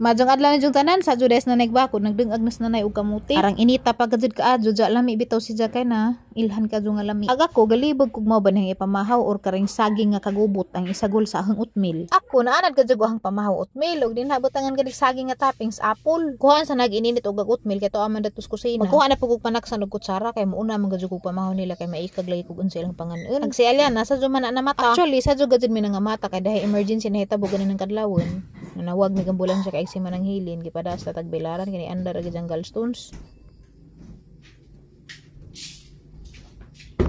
Maayong adlaw ninyong tanan sa judes na nagbakod nagdungag nas nanay og kamuti. Arang inita pa gajud kaadyo ja lami bitaw si kay na ilhan ka nga lami. Ag ako galibog kog mao ba nang ipamahaw or karing saging nga kagubot ang isagol sa ahang oatmeal. Ako naanad gajud ahang pamahaw oatmeal og dinha butangan ganig saging nga toppings apple. Kuhaan sa nag-ininit og oatmeal kay tuwa man datos kusina. Magkuha na pug og panaksan og kutsara kay muuna man gajud kog pamahaw nila kay maikag lagi kog unsa ilang pangan-on. Ag si Aliana sa man na mata. Actually sa gajud mi nga mata kay dahil emergency na hitabo ganin ang kadlawon. Nanawag mig ambulansya kay eksima ng hilin gipadas ta tagbilaran kini andar ra gid ang gallstones.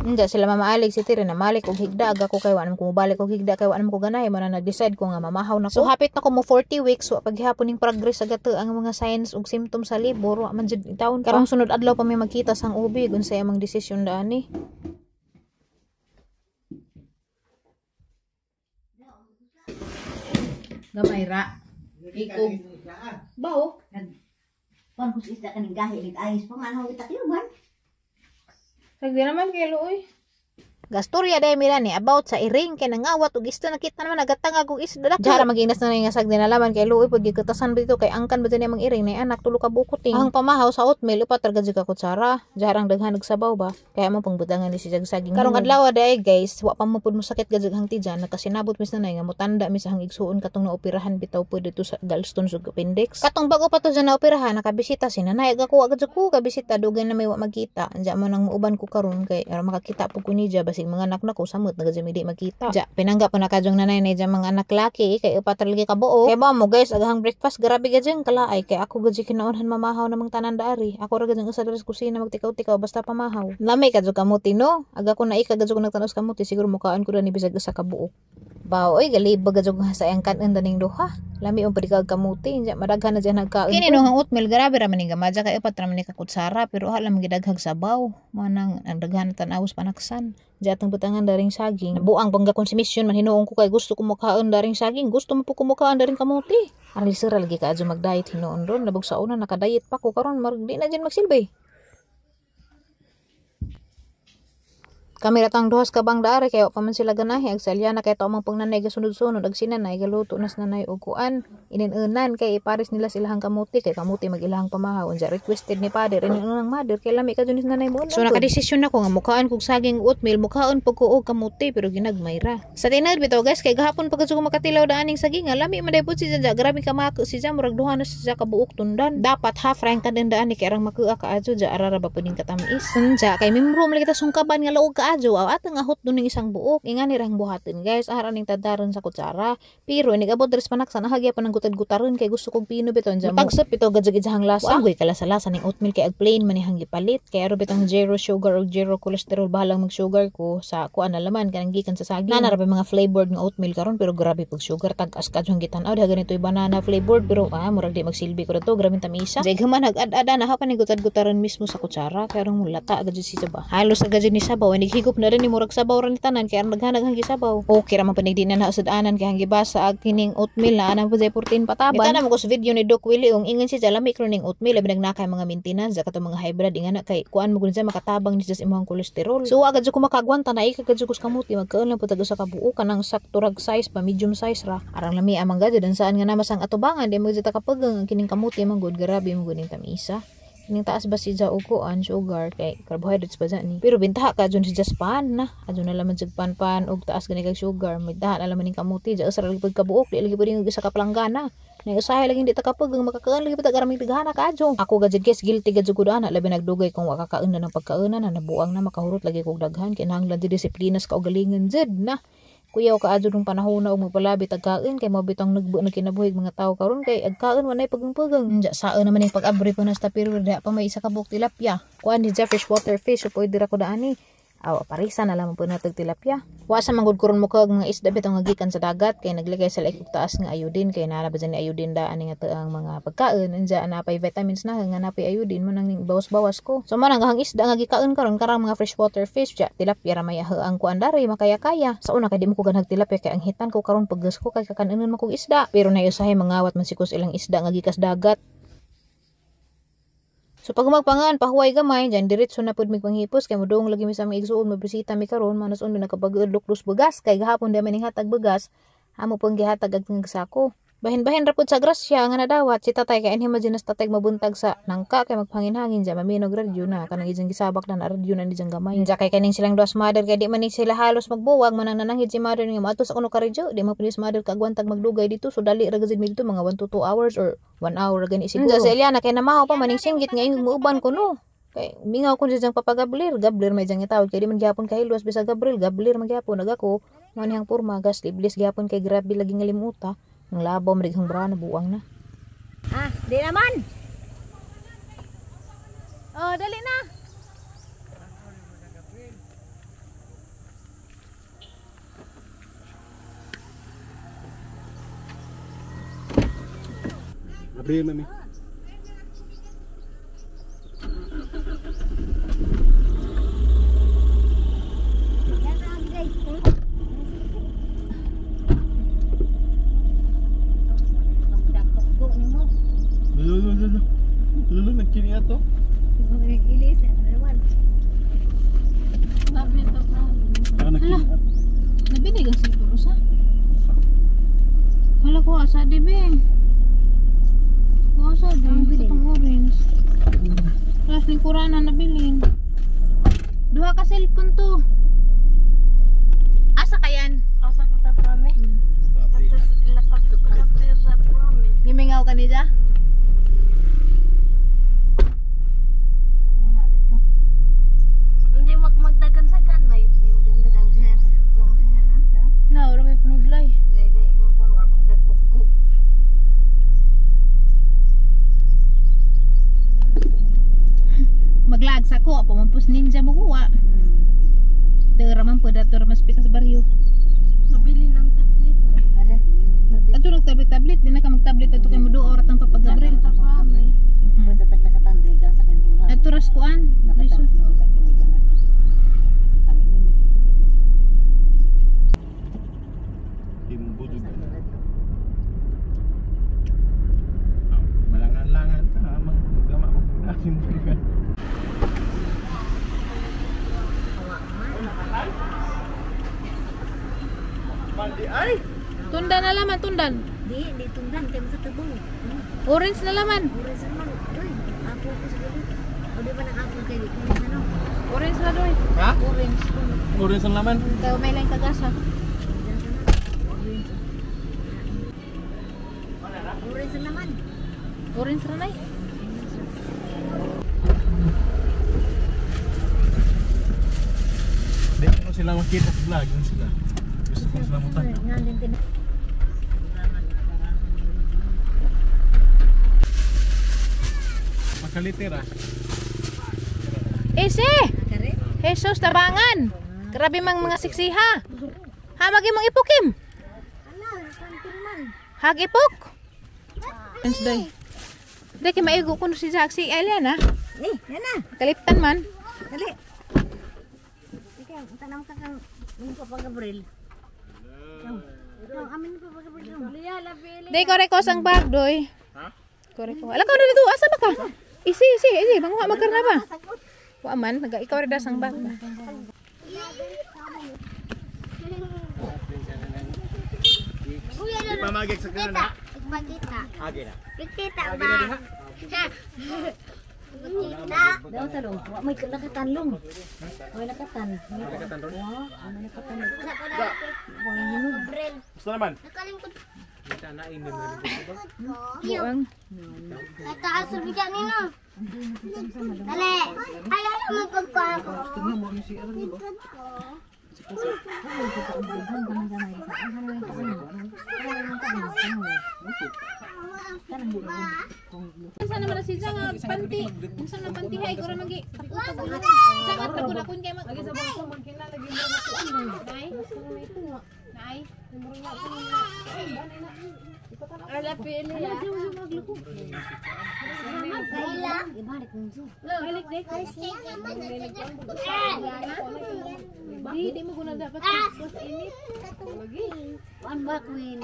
Hindi sila mamaalig si Tiri na malik og higda aga ko kay wa naman ko mobalik og higda kay wa naman ko ganahi man na nag-decide ko nga mamahaw na ko. So hapit na ko mo 40 weeks wa paghihapon ning progress sa gato ang mga signs ug symptoms sa labor wa man jud taon karong sunod adlaw pa mi magkita sang ubi unsay among desisyon daani. Gamay ra. Ikob. Bao. Nag kus isda kaning gahi nag-ayos pa man ang itakluban. Sagdi naman kay Luoy. Gasturya day mila ni about sa iring kay nangawat og isda nakita naman nagatangag og isda dako. Jara maginas na nga sagdi nalaman kay Luoy pud gikutasan dito kay angkan ba dinhi mang iring nay anak tulo ka bukoting. Ang pamahaw sa oatmeal upat ra gajud ka kutsara. Jarang daghan og sabaw ba. Kaya mo pangbutangan ni si saging. Karong adlaw day guys, wa pa mo pud mosakit gajud hang tiyan nakasinabot mis nanay nga motanda mi sa hang igsuon katong naoperahan bitaw pud dito sa gallstones ug appendix. Katong bago pa to dyan naoperahan nakabisita si nanay ag ako wa gajud ko kabisita dugay na may wa magkita. Anja mo nang muuban ko karon kay aron makakita pud ko niya basig mga anak nako samot na gajud di makita. Ja pinangga po na kajong nanay na dyan mga anak laki kay upat lagi ka buo. Kay ba mo guys agahang breakfast grabe gajud kalaay kay ako gajud kinaunhan mamahaw namang tanan daari. Ako ra gajud usa diri sa kusina magtikaw-tikaw basta pamahaw. Lami kadyo kamuti no. Aga ko naika gajud ko nagtanos kamuti siguro mukaan ko ra ni bisag usa ka buo. Bao oy galibag gajud sa iyang kanon daning duha. Lami ang padikag kamuti nya madaghan na dyan nagkaon. Kini no ang oatmeal grabe ra man ning gamaja kay upat ra man ni ka kutsara pero alam gidaghag sabaw. Manang ang daghan tan-awos panaksan. Diya atong butangan daring saging. Buang bangga konsumisyon man hinuon ko kay gusto ko mukaon daring saging, gusto mo po kumukaon daring kamuti. Aral sira lagi ka adyo mag-diet hinuon ron, labog sa una naka-diet pa ko karon marag di na dyan magsilbi. Kami ratang duhas ka bang daari kay wa pa man sila ganahi ag salya na kay to amang pangnanay gasunod-sunod ag sinanay galuto nas nanay og kuan inin-unan kay ipares nila silahang kamuti kay kamuti mag-ilahang pamahaw unsa requested ni father inin-unang mother kay lami ka jud nanay mo. So nakadesisyon ako nga mukaan kog saging oatmeal mukaon pug ko og kamuti pero ginagmay ra. Sa tinod bitaw guys kay gahapon pa gud ko makatilaw daaning saging nga lami man day pud si Jaja grabe ka mako si Jaja murag duha na si Jaja kabuok tundan. Dapat half ra ang kadandaan ni kay arang makuha ka adyo ja arara ba pud ning katamis. Unja kay mimro man kita sungkaban nga laog ka adyo aw atang ahot dun ning isang buok inga ni rang buhatin guys ahara ning tadaron sa kutsara pero inigabot diri sa panaksan ahagya pa nang gutad-gutaron kay gusto kog pino bitaw unja mo tagsap bitaw gajag-ijahang lasa wa kalasa-lasa ning oatmeal kay ag plain man ihang gipalit kay aro bitang zero sugar og zero cholesterol bahalang mag sugar ko sa kuan na laman kanang gikan sa saging nana ra ba mga flavored nga oatmeal karon pero grabe pag sugar tag-as ka jud gitan-aw diha ganitoy banana flavored pero murag di magsilbi ko dato grabe tamisa jay human hag-ad-ada na pa ning gutad-gutaron mismo sa kutsara kay arong mulata gajud siya ba halos agad ni sabaw inighigop na rin ni murag sabaw ra ni tanan kay ang naghanag hanggi sabaw. Okay ra man panig di na nausad-anan kay hanggi basa ag kining oatmeal na anang pud protein pataban. Itanan mo ko sa video ni Doc Willie ung ingon siya lami karon ning oatmeal labi nagnakay mga maintenance katong mga high blood ingana kay kuan mo gud siya makatabang ni siya sa imong kolesterol. So wa gud ko makagwanta na ika gud ko sa kamuti magkaon lang pud sa kabuo kanang sakto rag size pa medium size ra. Arang lami amang gud dan saan nga namas ang atubangan di mo gud ta kapagang ang kining kamuti man gud grabe mo gud ning tamisa. Ning taas ba si ja og kuan sugar kay carbohydrates ba ni pero bintaha ka jud si just pan na adyo na laman jud pan pan og taas gani kag sugar midtaha na laman ning kamuti ja usara lagi pud kabuok di lagi pud ning isa ka palanggana nay usahay lagi di ta kapag ang makakaon lagi pud ta garaming tighana ka adyo ako gajud guys guilty gajud ko ana labi nagdugay kung wa kakaon na ng pagkaonan na nabuang na makahurot lagi kog daghan kinahanglan di disiplina sa kaugalingon jud na kuyaw ka adyo nung panahon na og magpalabi tagkaon kay mao bitong nagbu na kinabuhi mga tawo karon kay agkaon walay pagungpagang unja saon naman ning pag-abri ko na sa pero diha pa may isa ka buok tilapia kuan ni Jeff fresh water fish so pwede ra ko daani aw parisa na lamang po natag tilapia wa sa manggod karon mo kag mga isda bitaw nga gikan sa dagat kay nagligay sa laikog taas nga iodine kay naa ba ni iodine daan nga ang mga pagkaon unja napay vitamins na nga napay iodine mo nang bawas-bawas ko so mo nang ang isda nga gikaon karon karang mga freshwater fish ja tilapia ra may ang kuan dari makaya-kaya sa una kay di mo ko ganhag tilapia kay ang hitan ko karon paggas ko kay kakanon man kog isda pero nay usahay mangawat man sikos ilang isda nga gikas dagat. So pag magpangan pahuway gamay diyan diretso na pud mig panghipos kay modung lagi mi sa among igsuon mabisita mi karon manos un mi nakapag-udlok dos bugas kay gahapon di man ning hatag bugas amo pong gihatag ag sako. Bahin-bahin ra pud sa grasya nga nadawat si tatay kay anhi man nas tatay mabuntag sa nangka kay magpangin-hangin dya maminog radyo na kanang ijang gisabak na radyo na ni jang gamay. Dya kay kaning silang duas mother kay di man ni sila halos magbuwag manang nananghid si mother nga moadto sa kuno ka radyo di man pud si mother kaagwantag magdugay dito so dali ra gud mi dito mga 1 to 2 hours or 1 hour gani siguro. Dya si Eliana kay namaho pa maning singgit nga ingog muuban kuno. Kay mingaw ko diyang papagablir, gablir may diyang itawag kay di man gyapon kahilwas bisag Gabriel, gablir man gyapon nagako mo niyang porma gas iblis gyapon kay grabe lagi nga limuta. Ang labaw marighang brana buwang na. Ah, di naman. Oh, dali na. Gabriel, mami. Lolo, lolo, nagkini ato. Hala, nabinig ang cellphone usa. Hala ko asa di be. Ko asa di katong orange. Plus lingkuran na nabilin. Duha ka cellphone to. Asa kayan? Asa ka ta prame? Tapos ilakap ko ka sa prame. Gimingaw ka niya? Hindi magdagan-dagan may. Na, ora may panudlay. Maglag sa ko, pamampus ninja mo kuha. Dara man po dato ra mas pikas baryo. Nabili ng tablet na. Ato nag tablet tablet, di na ka magtablet ato kay mo duo orat ang papagabril. Ta prame. Ato ras kuan. Liso. Malangan-langan ka, magdama mo. Mandi ay! Tundan na laman, tundan. Di, di tundan kay makatubong. Orange na laman. Orange naman. Doy, apple ko siguro. O di ba nang apple kay di ko ano? Orange na doy. Ha? Orange. Orange ang laman. Kaya may lang kagasa. Orange. Orange naman. Orange ra nay. Di ko sila makita sa vlog, yun sila. Gusto ko sila mutan. Makalitira. Ese! Jesus tabangan. Grabe mang mga siksiha. Hamagi mong ipukim. Hag ipok. Orange doy. Dai kay maigo kuno si Jack si Eliana. Eh, yan na. Kaliptan man. Dali. Ikaw, tanam ka kang yung Papa Gabriel. Ikaw, amin ni Papa Gabriel. Dai kore ko sang bag doy. Ha? Kore ko. Ala ka na dito, asa ba ka? Isi isi isi manguha magkarna ba? Wa man, naga ikaw ra sang bag ba. Di pa magig sa kanana. Ipakita. Agi na. Ipakita ba? Ipakita. Daw talong, wa may lakatan long. May lakatan. Lakatan ron? Wa, may lakatan. Wa hinog. Gabriel. Gusto naman. Nakalingkod. Buang. Nataas sa bigyan nino. Dali. Ayaw naman pagkuha ko. Unsa naman na si Jang ang panty? Unsa naman panty hay ko ra magi. Sangat ra ko na kun kay mag. Nay. Nay. Ala pili ya. Kaila. Ibalik mo zo. Balik dek. Di di mo guna dapat was init. Wan ba queen?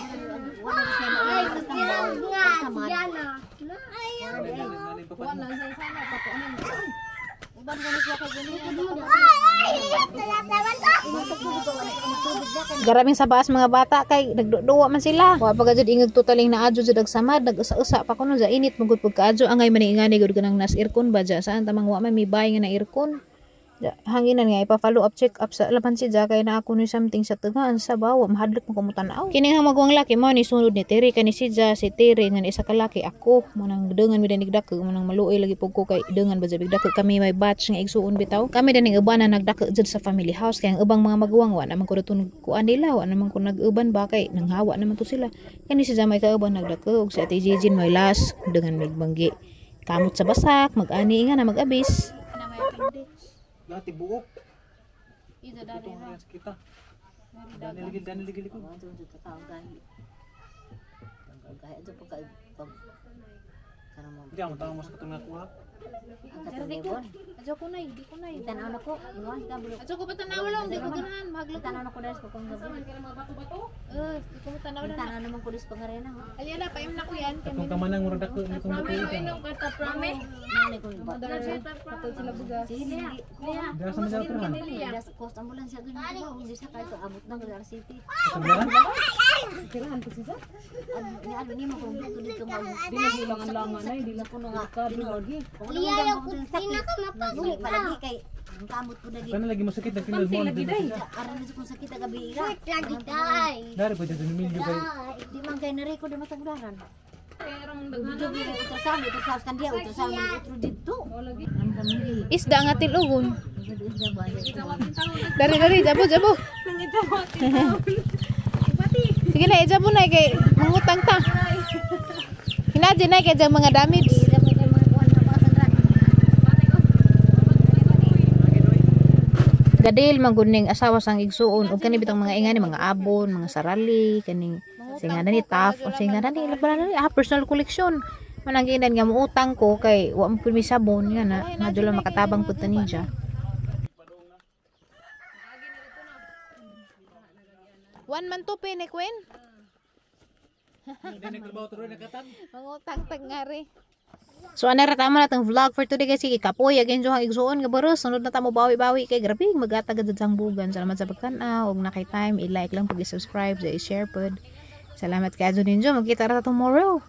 Wala siya Ay, nga, Yana. Kuan lang sa sana pa kuan. Garaming sa baas mga bata kay nagduduwa man sila. Wa pa gajud ingag totaling naadyo jud ag samad, nag-usa-usa pa kuno sa init magud pagkaadyo angay man ingani gud kanang nas aircon ba dya saan tamang wa man may bay nga na aircon. Hanginan nga ipa-follow up, check up sa lapan si kay na ako ni something sa tunga sa bawa mahadlok mo kumutan-aw. Kini nga maguwang laki mo ni sunod ni Terry kani si Ja, si Terry nga ni isa ka laki ako mo nang dengan mi danig dako mo nang maluoy lagi pug ko kay dengan ba jabig dako kami may batch nga igsuon bitaw. Kami daning uban na nagdako jud sa family house kay ang ubang mga maguwang wa naman ko daton kuan nila, wa naman ko nag-uban ba kay nanghawa naman to sila. Kani si Ja may kauban nagdako ug si Ate Jijin may last dengan migbanggi kamot sa basak mag-ani nga na mag-abis. Dati buok. Ito nga yan kita. Dani ligil ko. Hindi ako tama mo sa katong nakuha. Adyo ko nay, di ko nay. Adyo ko patanaw lang, di ko ganahan, mahaglok. Tanaw na ko dahil sa kong gabi. Di ko matanaw na. Tanaw naman ko dahil sa pangarena. Aliana, paim na ko yan. Katong kamanang murag dako itong dako. Nanay ko yung bata. Sige, Dira sa mga operahan. Das cost ambulance ganyan ba? Hindi sa kahit abot ng RCT. Sa Ni ano ni mo kung dito dito mo. Dinagulangan lang anay, di ko nga. Kung Liya yung kutsina ka Nuli palagi kay ang kamot ko dagi. Kana lagi masakit na kinal mo. Aran na kung sakit gabi ira. Lagi day. Dari pa dyan milyo kay. Di man kay na-record na matagdaran. Dugdug yung ultrasound, ultrasound kan dia, ultrasound ultra dito. Isda nga tilugon. Dari dari jabo jabo. Sige na, ijabo na kay mangutang ta. Hinaji na kay dyan mga damage. Gadil maguning asawa sang igsuon ug kani bitong mga ingani mga abon, mga sarali, kaning singa na ni taf, o singa na ni labanan na ni personal collection. Manang ginan nga muutang ko kay wa mo pud mi sabon nga na madyo lang makatabang pud ta ninja. One man to pay ni Queen. Mangutang tag ngari. So ana ra tama na tong vlog for today guys. Sige, kapoy again jo ang igsuon nga baros. Sunod na ta mo bawi-bawi kay grabe magatag gud sang bugan. Salamat sa pagtan-aw ug na kay time i-like lang pag i-subscribe, i-share pod. Salamat kaayo ninyo. Magkita ra ta tomorrow.